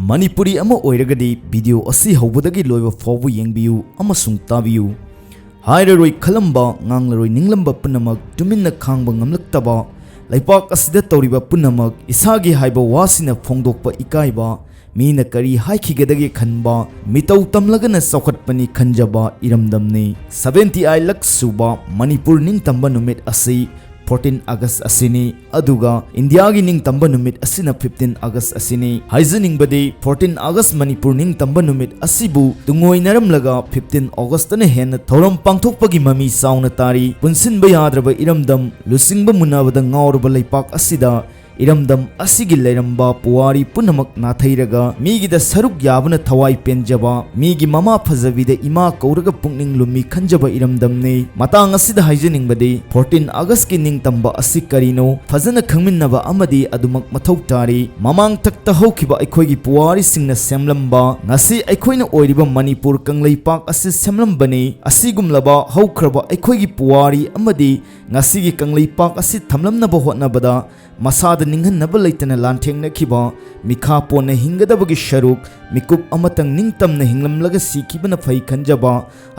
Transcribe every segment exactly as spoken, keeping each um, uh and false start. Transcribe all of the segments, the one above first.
ꯃꯅꯤꯄꯨꯔꯤ ꯑꯃ ꯑꯣꯏꯔꯒꯗꯤ ꯚꯤꯗꯤꯑꯣ ꯑꯁꯤ ꯍꯧꯕꯗꯒꯤ ꯂꯣꯏꯕ ꯐꯥꯎꯕ ꯌꯦꯡꯕꯤꯌꯨ ꯑꯃꯁꯨꯡ ꯇꯥꯕꯤꯌꯨ꯫ ꯍꯥꯏꯔꯔꯣꯏ ꯈꯜꯂꯝꯕ, ꯉꯥꯡꯂꯔꯣꯏ ꯅꯤꯡꯂꯝꯕ ꯄꯨꯝꯅꯃꯛ ꯇꯨꯃꯤꯟꯅ ꯈꯥꯡꯕ ꯉꯝꯂꯛꯇꯕ, ꯂꯩꯄꯥꯛ ꯑꯁꯤꯗ ꯇꯧꯔꯤꯕ ꯄꯨꯝꯅꯃꯛ ꯏꯁꯥꯒꯤ ꯍꯥꯏꯕ ꯋꯥꯁꯤꯅ ꯐꯣꯡꯗꯣꯛꯄ ꯏꯀꯥꯏꯕ, ꯃꯤꯅ ꯀꯔꯤ ꯍꯥꯏꯈꯤꯒꯗꯒꯦ ꯈꯟꯕ, ꯃꯤꯇꯧ ꯇꯝꯂꯒꯅ ꯆꯥꯎꯈꯠꯄꯅꯤ ꯈꯟꯖꯕ ꯏꯔꯝꯗꯝꯅꯤ꯫ ꯁꯚꯦꯟꯇꯤ ꯑꯥꯏꯠ ꯂꯛ ꯁꯨꯕ ꯃꯅꯤꯄꯨꯔ ꯅꯤꯡꯇꯝꯕ ꯅꯨꯃꯤꯠ ꯑꯁꯤ ꯐꯣꯔꯇꯤꯟ ꯑꯥꯒꯁ ꯑꯁꯤꯅꯤ꯫ ꯑꯗꯨꯒ ꯏꯟꯗꯤꯌꯥꯒꯤ ꯅꯤꯡꯇꯝꯕ ꯅꯨꯃꯤꯠ ꯑꯁꯤꯅ ꯐꯤꯐꯇꯤꯟ ꯑꯥꯒꯁ ꯑꯁꯤꯅꯤ꯫ ꯍꯥꯏꯖꯅꯤꯡꯕꯗꯤ, ꯐꯣꯔꯇꯤꯟ ꯑꯥꯒꯁ ꯃꯅꯤꯄꯨꯔ ꯅꯤꯡꯇꯝꯕ ꯅꯨꯃꯤꯠ ꯑꯁꯤꯕꯨ ꯇꯨꯡꯑꯣꯏꯅꯔꯝꯂꯒ ꯐꯤꯐꯇꯤꯟ ꯑꯥꯒꯁꯇꯅ ꯍꯦꯟꯅ ꯊꯧꯔꯝ ꯄꯥꯡꯊꯣꯛꯄꯒꯤ ꯃꯃꯤ ꯆꯥꯎꯅ ꯇꯥꯔꯤ꯫ ꯄꯨꯟꯁꯤꯟꯕ ꯌꯥꯗ꯭ꯔꯕ ꯏꯔꯝꯗꯝ, ꯂꯨꯆꯤꯡꯕ ꯃꯨꯟꯅꯕꯗ ꯉꯥꯎꯔꯕ ꯂꯩꯄꯥꯛ ꯑꯁꯤꯗ ꯏꯔꯝꯗꯝ ꯑꯁꯤꯒꯤ ꯂꯩꯔꯝꯕ ꯄꯨꯋꯥꯔꯤ ꯄꯨꯝꯅꯃꯛ ꯅꯥꯊꯩꯔꯒ ꯃꯤꯒꯤꯗ ꯁꯔꯨꯛ ꯌꯥꯕꯅ ꯊꯋꯥꯏ ꯄꯦꯟꯖꯕ, ꯃꯤꯒꯤ ꯃꯃꯥ ꯐꯖꯕꯤꯗ ꯏꯃꯥ ꯀꯧꯔꯒ ꯄꯨꯛꯅꯤꯡ ꯂꯨꯝꯃꯤ ꯈꯟꯖꯕ ꯏꯔꯝꯗꯝꯅꯤ꯫ ꯃꯇꯥꯡ ꯑꯁꯤꯗ ꯍꯥꯏꯖꯅꯤꯡꯕꯗꯤ, ꯐꯣꯔꯇꯤꯟ ꯑꯥꯒꯁꯀꯤ ꯅꯤꯡꯇꯝꯕ ꯑꯁꯤ ꯀꯔꯤꯅꯣ ꯐꯖꯅ ꯈꯪꯃꯤꯟꯅꯕ ꯑꯃꯗꯤ ꯑꯗꯨꯃꯛ ꯃꯊꯧ ꯇꯥꯔꯤ꯫ ꯃꯃꯥꯡꯊꯛꯇ ꯍꯧꯈꯤꯕ ꯑꯩꯈꯣꯏꯒꯤ ꯄꯨꯋꯥꯔꯤꯁꯤꯡꯅ ꯁꯦꯝꯂꯝꯕ, ꯉꯁꯤ ꯑꯩꯈꯣꯏꯅ ꯑꯣꯏꯔꯤꯕ ꯃꯅꯤꯄꯨꯔ ꯀꯪꯂꯩꯄꯥꯛ ꯑꯁꯤ ꯁꯦꯝꯂꯝꯕꯅꯤ꯫ ꯑꯁꯤꯒꯨꯝꯂꯕ ꯍꯧꯈ꯭ꯔꯕ ꯑꯩꯈꯣꯏꯒꯤ ꯄꯨꯋꯥꯔꯤ ꯑꯃꯗꯤ ꯉꯁꯤꯒꯤ ꯀꯪꯂꯩꯄꯥꯛ ꯑꯁꯤ ꯊꯝꯂꯝꯅꯕ ꯍꯣꯠꯅꯕꯗ ꯃꯁꯥꯗ ꯅꯤꯡꯍꯟꯅꯕ ꯂꯩꯇꯅ ꯂꯥꯟꯊꯦꯡꯅꯈꯤꯕ, ꯃꯤꯈꯥ ꯄꯣꯟꯅ ꯍꯤꯡꯒꯗꯕꯒꯤ ꯁꯔꯨꯛ, ꯃꯤꯀꯨꯞ ꯑꯃꯇꯪ ꯅꯤꯡꯇꯝꯅ ꯍꯤꯡꯂꯝꯂꯒ ꯁꯤꯈꯤꯕꯅ ꯐꯩ ꯈꯟꯖꯕ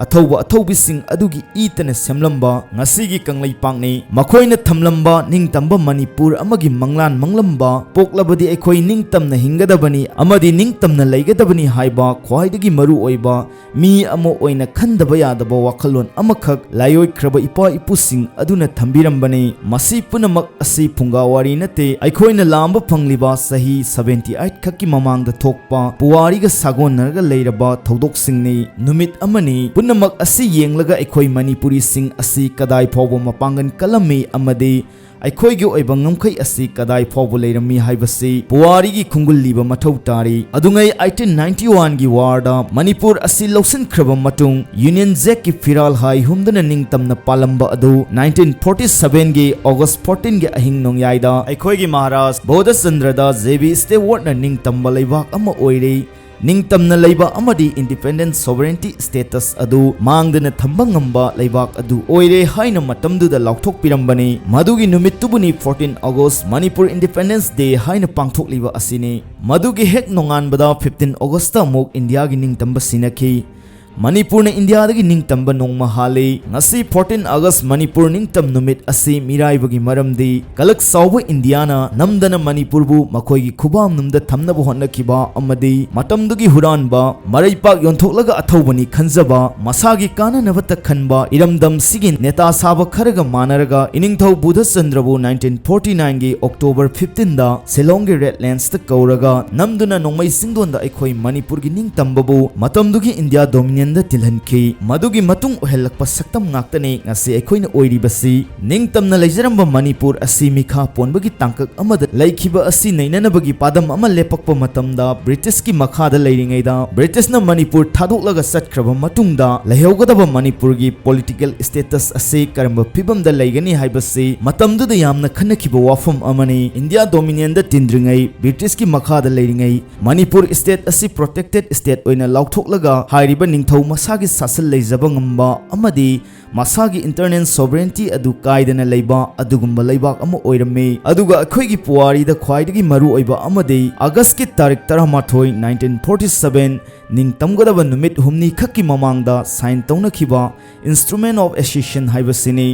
ꯑꯊꯧꯕ ꯑꯊꯧꯕꯤꯁꯤꯡ ꯑꯗꯨꯒꯤ ꯏꯇꯅ ꯁꯦꯝꯂꯝꯕ ꯉꯁꯤꯒꯤ ꯀꯪꯂꯩꯄꯥꯛꯅꯤ꯫ ꯃꯈꯣꯏꯅ ꯊꯝꯂꯝꯕ ꯅꯤꯡꯇꯝꯕ ꯃꯅꯤꯄꯨꯔ ꯑꯃꯒꯤ ꯃꯪꯂꯥꯟ ꯃꯪꯂꯝꯕ ꯄꯣꯛꯂꯕꯗꯤ ꯑꯩꯈꯣꯏ ꯅꯤꯡꯇꯝꯅ ꯍꯤꯡꯒꯗꯕꯅꯤ ꯑꯃꯗꯤ ꯅꯤꯡꯇꯝꯅ ꯂꯩꯒꯗꯕꯅꯤ ꯍꯥꯏꯕ ꯈ꯭ꯋꯥꯏꯗꯒꯤ ꯃꯔꯨꯑꯣꯏꯕ ꯃꯤ ꯑꯃ ꯑꯣꯏꯅ ꯈꯟꯗꯕ ꯌꯥꯗꯕ ꯋꯥꯈꯜꯂꯣꯟ ꯑꯃꯈꯛ ꯂꯥꯏꯑꯣꯏꯈ꯭ꯔꯕ ꯏꯄꯥ ꯏꯄꯨꯁꯤꯡ ꯑꯗꯨꯅ ꯊꯝꯕꯤꯔꯝꯕꯅꯤ꯫ ꯃꯁꯤ ꯄꯨꯝꯅꯃꯛ ꯑꯁꯤ ꯐꯨꯡꯒꯥ ꯋꯥꯔꯤ ꯅꯠꯇꯦ, ꯑꯩꯈꯣꯏꯅ ꯂꯥꯝꯕ ꯐꯪꯂꯤꯕ ꯆꯍꯤ ꯁꯚꯦꯟꯇꯤ ꯑꯥꯏꯠ ꯈꯛꯀꯤ ꯃꯃꯥꯡꯗ ꯊꯣꯛꯄ ꯄꯨꯋꯥꯔꯤꯒ ꯁꯥꯒꯣꯟꯅꯔꯒ ꯂꯩꯔꯕ ꯊꯧꯗꯣꯛꯁꯤꯡꯅꯤ꯫ ꯅꯨꯃꯤꯠ ꯑꯃꯅꯤ꯫ ꯄꯨꯝꯅꯃꯛ ꯑꯁꯤ ꯌꯦꯡꯂꯒ ꯑꯩꯈꯣꯏ ꯃꯅꯤꯄꯨꯔꯤꯁꯤꯡ ꯑꯁꯤ ꯀꯗꯥꯏ ꯐꯥꯎꯕ ꯃꯄꯥꯡꯒꯜ ꯀꯜꯂꯝꯃꯤ ꯑꯃꯗꯤ ꯑꯩꯈꯣꯏꯒꯤ ꯑꯣꯏꯕ ꯉꯝꯈꯩ ꯑꯁꯤ ꯀꯗꯥꯏ ꯐꯥꯎꯕ ꯂꯩꯔꯝꯃꯤ ꯍꯥꯏꯕꯁꯤ ꯄꯨꯋꯥꯔꯤꯒꯤ ꯈꯣꯡꯒꯨꯜ ꯂꯤꯕ ꯃꯊꯧ ꯇꯥꯔꯤ꯫ ꯑꯗꯨꯉꯩ ꯑꯩꯠꯇꯤꯟ ꯅꯥꯏꯟꯇꯤ ꯋꯥꯟꯒꯤ ꯋꯥꯔꯗ ꯃꯅꯤꯄꯨꯔ ꯑꯁꯤ ꯂꯧꯁꯤꯟꯈ꯭ꯔꯕ ꯃꯇꯨꯡ ꯌꯨꯅꯤꯌꯟ ꯖꯦꯛꯀꯤ ꯐꯤꯔꯥꯜ ꯍꯥꯏ ꯍꯨꯝꯗꯨꯅ ꯅꯤꯡꯇꯝꯅ ꯄꯥꯜꯂꯝꯕ ꯑꯗꯨ ꯅꯥꯏꯟꯇꯤꯟ ꯐꯣꯔꯇꯤ ꯁꯚꯦꯟꯒꯤ ꯑꯣꯒꯁ ꯐꯣꯔꯇꯤꯟꯒꯤ ꯑꯍꯤꯡ ꯅꯣꯡꯌꯥꯏꯗ ꯑꯩꯈꯣꯏꯒꯤ ꯃꯍꯥꯔꯥꯖ ꯕꯣꯙꯆꯟꯗ꯭ꯔꯗ ꯖꯦ ꯕꯤ ꯁ꯭ꯇꯦꯋꯥꯔꯠꯅ ꯅꯤꯡꯇꯝꯕ ꯂꯩꯕꯥꯛ ꯑꯃ ꯑꯣꯏꯔꯦ꯫ ꯅꯤꯡꯇꯝꯅ ꯂꯩꯕ ꯑꯃꯗꯤ independent sovereignty status ꯑꯗꯨ ꯃꯥꯡꯗꯅ ꯊꯝꯕ ꯉꯝꯕ ꯂꯩꯕꯥꯛ ꯑꯗꯨ ꯑꯣꯏꯔꯦ ꯍꯥꯏꯅ ꯃꯇꯝꯗꯨꯗ ꯂꯥꯎꯊꯣꯛꯄꯤꯔꯝꯕꯅꯤ꯫ ꯃꯗꯨꯒꯤ ꯅꯨꯃꯤꯠꯇꯨꯕꯨꯅꯤ fourteen August Manipur Independence Day ꯍꯥꯏꯅ ꯄꯥꯡꯊꯣꯛꯂꯤꯕ ꯑꯁꯤꯅꯤ꯫ ꯃꯗꯨꯒꯤ ꯍꯦꯛ ꯅꯣꯡꯉꯥꯟꯕꯗ fifteen August ꯑꯃꯨꯛ ꯏꯟꯗꯤꯌꯥꯒꯤ ꯅꯤꯡꯇꯝꯕ ꯁꯤꯟꯅꯈꯤ꯫ ꯃꯅꯤꯄꯨꯔꯅ ꯏꯟꯗꯤꯌꯥꯗꯒꯤ ꯅꯤꯡꯇꯝꯕ ꯅꯣꯡꯃ ꯍꯥꯜꯂꯤ꯫ ꯉꯁꯤ fourteen August ꯃꯅꯤꯄꯨꯔ ꯅꯤꯡꯇꯝ ꯅꯨꯃꯤꯠ ꯑꯁꯤ ꯃꯤꯔꯥꯏꯕꯒꯤ ꯃꯔꯝꯗꯤ ꯀꯂꯛ ꯆꯥꯎꯕ ꯏꯟꯗꯤꯌꯥꯅ ꯅꯝꯗꯅ ꯃꯅꯤꯄꯨꯔꯕꯨ ꯃꯈꯣꯏꯒꯤ ꯈꯨꯕꯥꯝꯅꯨꯡꯗ ꯊꯝꯅꯕ ꯍꯣꯠꯅꯈꯤꯕ ꯑꯃꯗꯤ ꯃꯇꯝꯗꯨꯒꯤ ꯍꯨꯔꯥꯟꯕ, ꯃꯔꯩꯄꯥꯛ ꯌꯣꯟꯊꯣꯛꯂꯒ ꯑꯊꯧꯕꯅꯤ ꯈꯟꯖꯕ, ꯃꯁꯥꯒꯤ ꯀꯥꯟꯅꯅꯕꯇ ꯈꯟꯕ ꯏꯔꯝꯗꯝꯁꯤꯒꯤ ꯅꯦꯇꯥ ꯁꯥꯕ ꯈꯔꯒ ꯃꯥꯟꯅꯔꯒ ꯏꯅꯤꯡꯊꯧ ꯕꯨꯙꯆꯟꯗ꯭ꯔꯕꯨ nineteen forty nine ꯒꯤ October fifteen ꯗ ꯁꯤꯂꯣꯡꯒꯤ ꯔꯦꯗ ꯂꯦꯟꯁꯇ ꯀꯧꯔꯒ ꯅꯝꯗꯨꯅ ꯅꯣꯡꯃꯩ ꯆꯤꯡꯗꯣꯟꯗ ꯑꯩꯈꯣꯏ ꯃꯅꯤꯄꯨꯔꯒꯤ ꯅꯤꯡꯇꯝꯕꯕꯨ ꯃꯇꯝꯗꯨꯒꯤ ꯏꯟꯗꯤꯌꯥ ꯗꯣꯃꯤꯅꯤꯌꯟꯗ ꯇꯤꯜꯍꯟꯈꯤ꯫ ꯃꯗꯨꯒꯤ ꯃꯇꯨꯡ ꯑꯣꯏꯍꯜꯂꯛꯄ ꯁꯛꯇꯝ ꯉꯥꯛꯇꯅꯤ ꯉꯁꯤ ꯑꯩꯈꯣꯏꯅ ꯑꯣꯏꯔꯤꯕꯁꯤ꯫ ꯅꯤꯡꯇꯝꯅ ꯂꯩꯖꯔꯝꯕ ꯃꯅꯤꯄꯨꯔ ꯑꯁꯤ ꯃꯤꯈꯥ ꯄꯣꯟꯕꯒꯤ ꯇꯥꯡꯀꯛ ꯑꯃꯗ ꯂꯩꯈꯤꯕ ꯑꯁꯤ ꯅꯩꯅꯅꯕꯒꯤ ꯄꯥꯗꯝ ꯑꯃ ꯂꯦꯞꯄꯛꯄ ꯃꯇꯝꯗ ꯕ꯭ꯔꯤꯇꯤꯁꯀꯤ ꯃꯈꯥꯗ ꯂꯩꯔꯤꯉꯩꯗ ꯕ꯭ꯔꯤꯇꯤꯁꯅ ꯃꯅꯤꯄꯨꯔ ꯊꯥꯗꯣꯛꯂꯒ ꯆꯠꯈ꯭ꯔꯕ ꯃꯇꯨꯡꯗ ꯂꯩꯍꯧꯒꯗꯕ ꯃꯅꯤꯄꯨꯔꯒꯤ political status ꯑꯁꯤ ꯀꯔꯝꯕ ꯐꯤꯕꯝꯗ ꯂꯩꯒꯅꯤ ꯍꯥꯏꯕꯁꯤ ꯃꯇꯝꯗꯨꯗ ꯌꯥꯝꯅ ꯈꯟꯅꯈꯤꯕ ꯋꯥꯐꯝ ꯑꯃꯅꯤ꯫ ꯏꯟꯗꯤꯌꯥ ꯗꯣꯃꯤꯅꯤꯌꯟꯗ ꯇꯤꯟꯗ꯭ꯔꯤꯉꯩ, ꯕ꯭ꯔꯤꯇꯤꯁꯀꯤ ꯃꯈꯥꯗ ꯂꯩꯔꯤꯉꯩ ꯃꯅꯤꯄꯨꯔ state ꯑꯁꯤ protected state ꯑꯣꯏꯅ ꯂꯥꯎꯊꯣꯛꯂꯒ ꯍꯥꯏꯔꯤꯕ ꯅꯤꯡꯊꯧ ꯃꯁꯥꯒꯤ ꯁꯥꯁꯟ ꯂꯩꯖꯕ ꯉꯝꯕ ꯑꯃꯗꯤ ꯃꯁꯥꯒꯤ internal sovereignty ꯑꯗꯨ ꯀꯥꯏꯗꯅ ꯂꯩꯕ ꯑꯗꯨꯒꯨꯝꯕ ꯂꯩꯕꯥꯛ ꯑꯃ ꯑꯣꯏꯔꯝꯃꯤ꯫ ꯑꯗꯨꯒ ꯑꯩꯈꯣꯏꯒꯤ ꯄꯨꯋꯥꯔꯤꯗ ꯈ꯭ꯋꯥꯏꯗꯒꯤ ꯃꯔꯨꯑꯣꯏꯕ ꯑꯃꯗꯤ August ꯀꯤ ꯇꯥꯔꯤꯛ ꯇꯔꯥꯃꯥꯊꯣꯏ, nineteen forty seven ꯅꯤꯡꯇꯝꯒꯗꯕ ꯅꯨꯃꯤꯠ ꯍꯨꯝꯅꯤ ꯈꯛꯀꯤ ꯃꯃꯥꯡꯗ sign ꯇꯧꯅꯈꯤꯕ Instrument of Accession ꯍꯥꯏꯕꯁꯤꯅꯤ꯫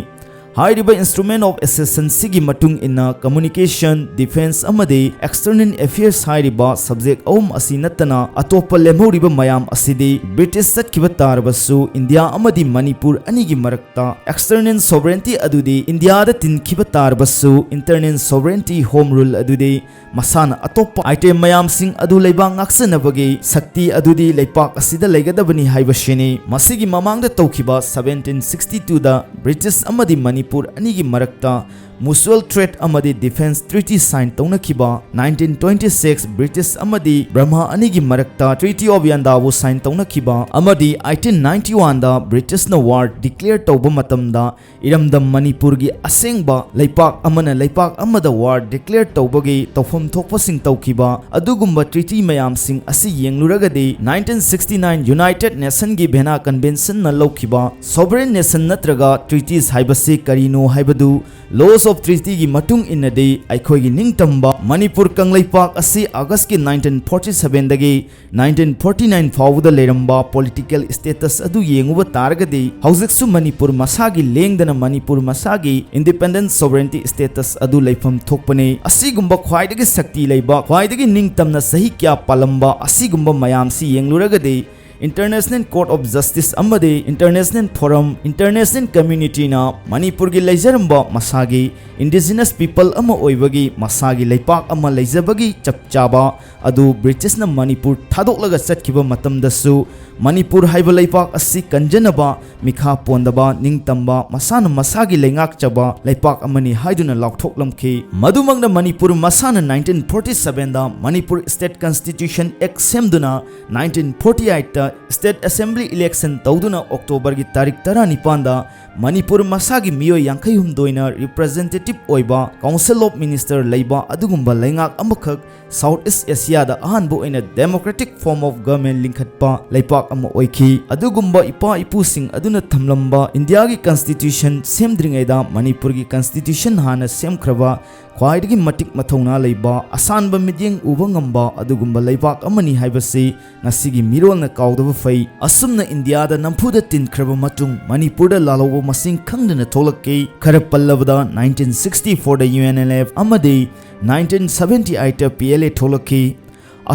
ꯍꯥꯏꯔꯤꯕ Instrument of Accession ꯁꯤꯒꯤ ꯃꯇꯨꯡ ꯏꯟꯅ communication, defence ꯑꯃꯗꯤ external affairs ꯍꯥꯏꯔꯤꯕ subject ꯑꯍꯨꯝ ꯑꯁꯤ ꯅꯠꯇꯅ ꯑꯇꯣꯞꯄ ꯂꯦꯝꯍꯧꯔꯤꯕ ꯃꯌꯥꯝ ꯑꯁꯤꯗꯤ ꯕ꯭ꯔꯤꯇꯤꯁ ꯆꯠꯈꯤꯕ ꯇꯥꯔꯕꯁꯨ ꯏꯟꯗꯤꯌꯥ ꯑꯃꯗꯤ ꯃꯅꯤꯄꯨꯔ ꯑꯅꯤꯒꯤ ꯃꯔꯛꯇ external sovereignty ꯑꯗꯨꯗꯤ ꯏꯟꯗꯤꯌꯥꯗ ꯇꯤꯟꯈꯤꯕ ꯇꯥꯔꯕꯁꯨ internal sovereignty, home rule ꯑꯗꯨꯗꯤ ꯃꯁꯥꯅ ꯑꯇꯣꯞꯄ item ꯃꯌꯥꯝꯁꯤꯡ ꯑꯗꯨ ꯂꯩꯕꯥꯛ ꯉꯥꯛꯆꯅꯕꯒꯤ ꯁꯛꯇꯤ ꯑꯗꯨꯗꯤ ꯂꯩꯄꯥꯛ ꯑꯁꯤꯗ ꯂꯩꯒꯗꯕꯅꯤ ꯍꯥꯏꯕꯁꯤꯅꯤ꯫ ꯃꯁꯤꯒꯤ ꯃꯃꯥꯡꯗ ꯇꯧꯈꯤꯕ seventeen sixty two ꯗ ꯕ꯭ꯔꯤꯇꯤꯁ ꯑꯃꯗꯤ ꯃꯅꯤꯄꯨꯔ ꯑꯅꯤꯒꯤ ꯃꯔꯛꯇ Mutual Trade ꯑꯃꯗꯤ Defence Treaty sign ꯇꯧꯅꯈꯤꯕ, nineteen twenty six British ꯑꯃꯗꯤ ꯕ꯭ꯔꯍꯃ ꯑꯅꯤꯒꯤ ꯃꯔꯛꯇ Treaty of Yandawu sign ꯇꯧꯅꯈꯤꯕ, ꯑꯃꯗꯤ eighteen ninety one ꯗ British ꯅ war declare ꯇꯧꯕ ꯃꯇꯝꯗ ꯏꯔꯝꯗꯝ ꯃꯅꯤꯄꯨꯔꯒꯤ ꯑꯁꯦꯡꯕ ꯂꯩꯄꯥꯛ ꯑꯃꯅ ꯂꯩꯄꯥꯛ ꯑꯃꯗ war declare ꯇꯧꯕꯒꯤ ꯇꯧꯐꯝ ꯊꯣꯛꯄꯁꯤꯡ ꯇꯧꯈꯤꯕ, ꯑꯗꯨꯒꯨꯝꯕ treaty ꯃꯌꯥꯝꯁꯤꯡ ꯑꯁꯤ ꯌꯦꯡꯂꯨꯔꯒꯗꯤ, nineteen sixty nine United Nation ꯒꯤ Vienna Convention ꯅ ꯂꯧꯈꯤꯕ sovereign nation ꯅꯠꯇ꯭ꯔꯒ treaties ꯍꯥꯏꯕꯁꯤ ꯀꯔꯤꯅꯣ ꯍꯥꯏꯕꯗꯨ, Laws of Treaty ꯒꯤ ꯃꯇꯨꯡ ꯏꯟꯅꯗꯤ, ꯑꯩꯈꯣꯏꯒꯤ ꯅꯤꯡꯇꯝꯕ ꯃꯅꯤꯄꯨꯔ ꯀꯪꯂꯩꯄꯥꯛ ꯑꯁꯤ August ꯀꯤ nineteen forty seven ꯗꯒꯤ nineteen forty nine ꯐꯥꯎꯕꯗ ꯂꯩꯔꯝꯕ political status ꯑꯗꯨ ꯌꯦꯡꯉꯨꯕ ꯇꯥꯔꯒꯗꯤ, ꯍꯧꯖꯤꯛꯁꯨ ꯃꯅꯤꯄꯨꯔ ꯃꯁꯥꯒꯤ ꯂꯦꯡꯗꯅ ꯃꯅꯤꯄꯨꯔ ꯃꯁꯥꯒꯤ independent sovereignty status ꯑꯗꯨ ꯂꯩꯐꯝ ꯊꯣꯛꯄꯅꯤ꯫ ꯑꯁꯤꯒꯨꯝꯕ ꯈ꯭ꯋꯥꯏꯗꯒꯤ ꯁꯛꯇꯤ ꯂꯩꯕ, ꯈ꯭ꯋꯥꯏꯗꯒꯤ ꯅꯤꯡꯇꯝꯅ ꯆꯍꯤ ꯀꯌꯥ ꯄꯥꯜꯂꯝꯕ ꯑꯁꯤꯒꯨꯝꯕ ꯃꯌꯥꯝꯁꯤ ꯌꯦꯡꯂꯨꯔꯒꯗꯤ, International Court of Justice ꯑꯃꯗꯤ International Forum, International Community ꯅ ꯃꯅꯤꯄꯨꯔꯒꯤ ꯂꯩꯖꯔꯝꯕ ꯃꯁꯥꯒꯤ indigenous people ꯑꯃ ꯑꯣꯏꯕꯒꯤ, ꯃꯁꯥꯒꯤ ꯂꯩꯄꯥꯛ ꯑꯃ ꯂꯩꯖꯕꯒꯤ ꯆꯞ ꯆꯥꯕ ꯑꯗꯨ British ꯅ ꯃꯅꯤꯄꯨꯔ ꯊꯥꯗꯣꯛꯂꯒ ꯆꯠꯈꯤꯕ ꯃꯇꯝꯗꯁꯨ, ꯃꯅꯤꯄꯨꯔ ꯍꯥꯏꯕ ꯂꯩꯄꯥꯛ ꯑꯁꯤ ꯀꯟꯖꯅꯕ, ꯃꯤꯈꯥ ꯄꯣꯟꯗꯕ, ꯅꯤꯡꯇꯝꯕ, ꯃꯁꯥꯅ ꯃꯁꯥꯒꯤ ꯂꯩꯉꯥꯛꯆꯕ ꯂꯩꯄꯥꯛ ꯑꯃꯅꯤ ꯍꯥꯏꯗꯨꯅ ꯂꯥꯎꯊꯣꯛꯂꯝꯈꯤ꯫ ꯃꯗꯨꯃꯛꯅ ꯃꯅꯤꯄꯨꯔ ꯃꯁꯥꯅ nineteen forty seven ꯗ ꯃꯅꯤꯄꯨꯔ State Constitution Act ꯁꯦꯝꯗꯨꯅ, nineteen forty eight ꯇ State Assembly election ꯇꯧꯗꯨꯅ, October ꯒꯤ ꯇꯥꯔꯤꯛ ꯇꯔꯥꯅꯤꯄꯥꯟꯗ ꯃꯅꯤꯄꯨꯔ ꯃꯁꯥꯒꯤ ꯃꯤꯑꯣꯏ ꯌꯥꯡꯈꯩ ꯍꯨꯝꯗꯣꯏꯅ representative ꯑꯣꯏꯕ Council of Minister ꯂꯩꯕ ꯑꯗꯨꯒꯨꯝꯕ ꯂꯩꯉꯥꯛ ꯑꯃꯈꯛ South East Asia ꯗ ꯑꯍꯥꯟꯕ ꯑꯣꯏꯅ democratic form of government ꯂꯤꯡꯈꯠꯄ ꯂꯩꯄꯥꯛ ꯑꯃ ꯑꯣꯏꯈꯤ꯫ ꯑꯗꯨꯒꯨꯝꯕ ꯏꯄꯥ ꯏꯄꯨꯁꯤꯡ ꯑꯗꯨꯅ ꯊꯝꯂꯝꯕ ꯏꯟꯗꯤꯌꯥꯒꯤ Constitution ꯁꯦꯝꯗ꯭ꯔꯤꯉꯩꯗ ꯃꯅꯤꯄꯨꯔꯒꯤ Constitution ꯍꯥꯟꯅ ꯁꯦꯝꯈ꯭ꯔꯕ, ꯈ꯭ꯋꯥꯏꯗꯒꯤ ꯃꯇꯤꯛ ꯃꯊꯧꯅꯥ ꯂꯩꯕ, ꯑꯁꯥꯟꯕ ꯃꯤꯠꯌꯦꯡ ꯎꯕ ꯉꯝꯕ ꯑꯗꯨꯒꯨꯝꯕ ꯂꯩꯕꯥꯛ ꯑꯃꯅꯤ ꯍꯥꯏꯕꯁꯤ ꯉꯁꯤꯒꯤ ꯃꯤꯔꯣꯜꯅ ꯀꯥꯎꯗꯕ ꯐꯩ꯫ ꯑꯁꯨꯝꯅ ꯏꯟꯗꯤꯌꯥꯗ ꯅꯝꯐꯨꯗ ꯇꯤꯟꯈ꯭ꯔꯕ ꯃꯇꯨꯡ, ꯃꯅꯤꯄꯨꯔꯗ ꯂꯥꯜꯍꯧꯕ ꯃꯁꯤꯡ ꯈꯪꯗꯅ ꯊꯣꯛꯂꯛꯈꯤ꯫ ꯈꯔ ꯄꯜꯂꯕꯗ, nineteen sixty four ꯗ U N L F ꯑꯃꯗꯤ nineteen seventy eight ꯇ P L A ꯊꯣꯛꯂꯛꯈꯤ꯫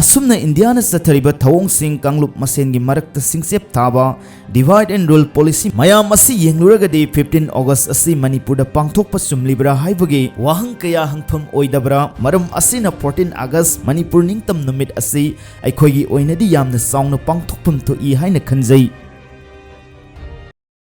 ꯑꯁꯨꯝꯅ ꯏꯟꯗꯤꯌꯥꯅ ꯆꯠꯊꯔꯤꯕ ꯊꯧꯑꯣꯡꯁꯤꯡ, ꯀꯥꯡꯂꯨꯞ ꯃꯁꯦꯟꯒꯤ ꯃꯔꯛꯇ ꯁꯤꯡꯆꯦꯞ ꯊꯥꯕ, divide and rule policy ꯃꯌꯥꯝ ꯑꯁꯤ ꯌꯦꯡꯂꯨꯔꯒꯗꯤ, fifteen August ꯑꯁꯤ ꯃꯅꯤꯄꯨꯔꯗ ꯄꯥꯡꯊꯣꯛꯄ ꯆꯨꯝꯂꯤꯕ꯭ꯔꯥ ꯍꯥꯏꯕꯒꯤ ꯋꯥꯍꯪ ꯀꯌꯥ ꯍꯪꯐꯝ ꯑꯣꯏꯗꯕ꯭ꯔꯥ? ꯃꯔꯝ ꯑꯁꯤꯅ, fourteen August ꯃꯅꯤꯄꯨꯔ ꯅꯤꯡꯇꯝ ꯅꯨꯃꯤꯠ ꯑꯁꯤ ꯑꯩꯈꯣꯏꯒꯤ ꯑꯣꯏꯅꯗꯤ ꯌꯥꯝꯅ ꯆꯥꯎꯅ ꯄꯥꯡꯊꯣꯛꯐꯝ ꯊꯣꯛꯏ ꯍꯥꯏꯅ ꯈꯟꯖꯩ꯫